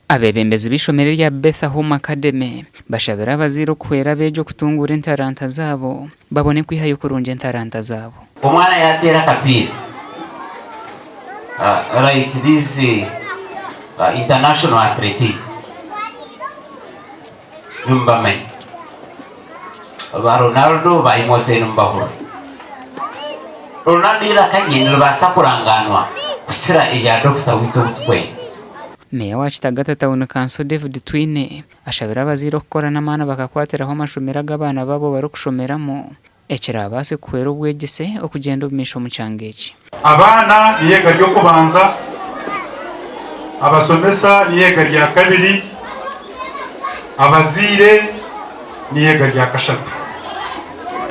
Abeebembezi b'eishomero erya Betha Home Academy bashabire abazaire okuhwera abeegi okutunguura entaranta zaabo babone kwihayo kurungi entaranta zaabo. Omwana yateera akapiira like these international athletes nimubamanya ba Ronaldo ba Imose nimubahurira. Ronaldo eiraka rye niribaasa kurangaanwa kukira erya dokita waitu ou turikwenda. Meeya wa Kitagata Tawuni Kanso David Twine ashabire abazaire okukora n'amaani bakakwatiraho amashomero agu abaana baabo barikushomeramu ekiraabaase kuhwera obwegyese okugyenda omu maisho omu kyanga eki. Abaana n'eihega ry'okubanza, abashomesa n'eihega rya kabiri, abazaire n'eihega rya kashatu.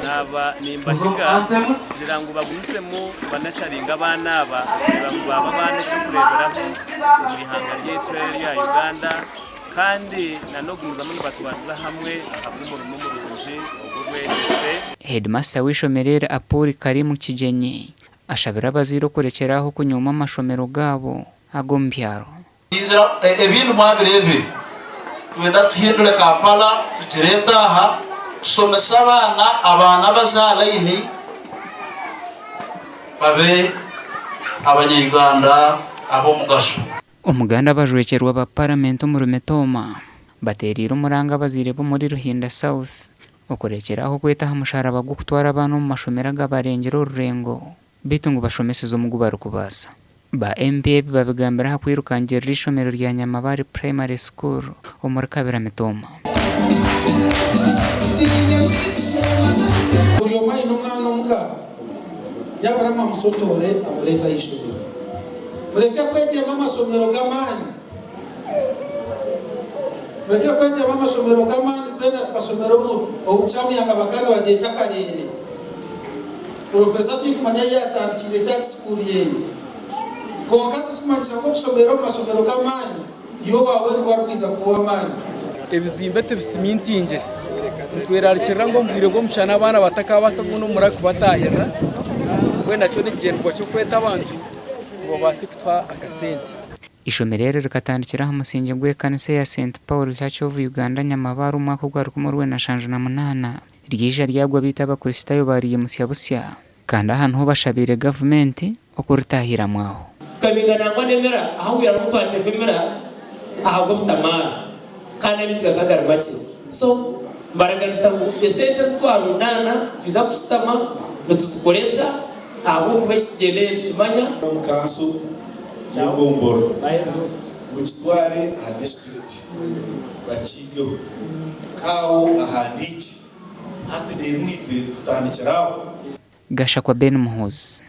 Naaba nimbahiga kugira ngu bagumisemu banacaringe abaana aba kureeba ngu baaba abaana eky'okureeberaho omu ihanga ryaitu erya Uganda kandi n'okugumizamu nibatwariza hamwe ahabw'omurimo murungi ogw'obwegyese. Heedimasita w'eishomero eri Apuuli Karim Kigyenyi ashabire abazaire okurekyera aho kunyooma amashomero gaabo ag'omu byaro. Ningira ebindi mwabireebire. Twenda tuhindure Kampala tugireete aha tushomese abaana, abaana abaze aha layini babe abanya-Uganda ab'omugasho. Omuganda abajwekyerwa ba Paramenti omuri Mitooma bateereire omuranga abazaire b'omuri Ruhinda South okurekyera aho kweta aha musharaba gw'okutwara abaana omu mashomero agabarengire orurengo. Beitu ngu bashomeseze omu gu barikubaasa. Ba MP ebi babigambire aha kwirukangirira eishomero rya Nyamabare Primary School omuri Kabira Mitooma. Buri omwe aine omwana omuka, yaabura amusotoore amureete aha ishomero. Mureke kwegyema amashomero g'amaani. Mureke kwegyema amashomero g'amaani twena tukashomera omu Kyamuyanga bakaba nibagyeta Kareere. Purofesa tinkumanya ahu yaatandikiire church school ye. Kwonka tikirikumanyisa ngu okushomera omu mashomero g'amaani iwe waawe nibwo arikwija kuba ow'amaani. Ebizimbe tibisimintingire. Nitwerarikirira ngu omu bwire bw'omushana abaana batakaabaasa kubona omuraka kubataahirira. Mbwenu nakyo n'ekigyendererwa ky'okweta abantu ngu babaase kutuha akasente. Eishomero eri rikatandikira aha musingye gw'ekanisa eya St Paul Church of Uganda Nyamabare omu mwaka ogwa 1978. Ryaija ryagwa beitu Abakristaayo baaryimutsya busya, kandi aha niho bashabiire gavumenti okuritahiramu aho. Tukabinga nangwa n'emira ahu hariho twateekwa emira ahabw'obutamaara kandi amaizi gakaba gari makye. So mbaraganisa ngu esente ezi twarundaana nitwija kushutama nituzikoresa ahabw'okuba eki tugyendeire nitukimanya. Omu kanso y'egomborora mukitware aha disiturikiti bakiigeho. Nk'aho ahandiikye. Hati reero naitwe tutandikire aho. Gashakwa Ben Muhoozi.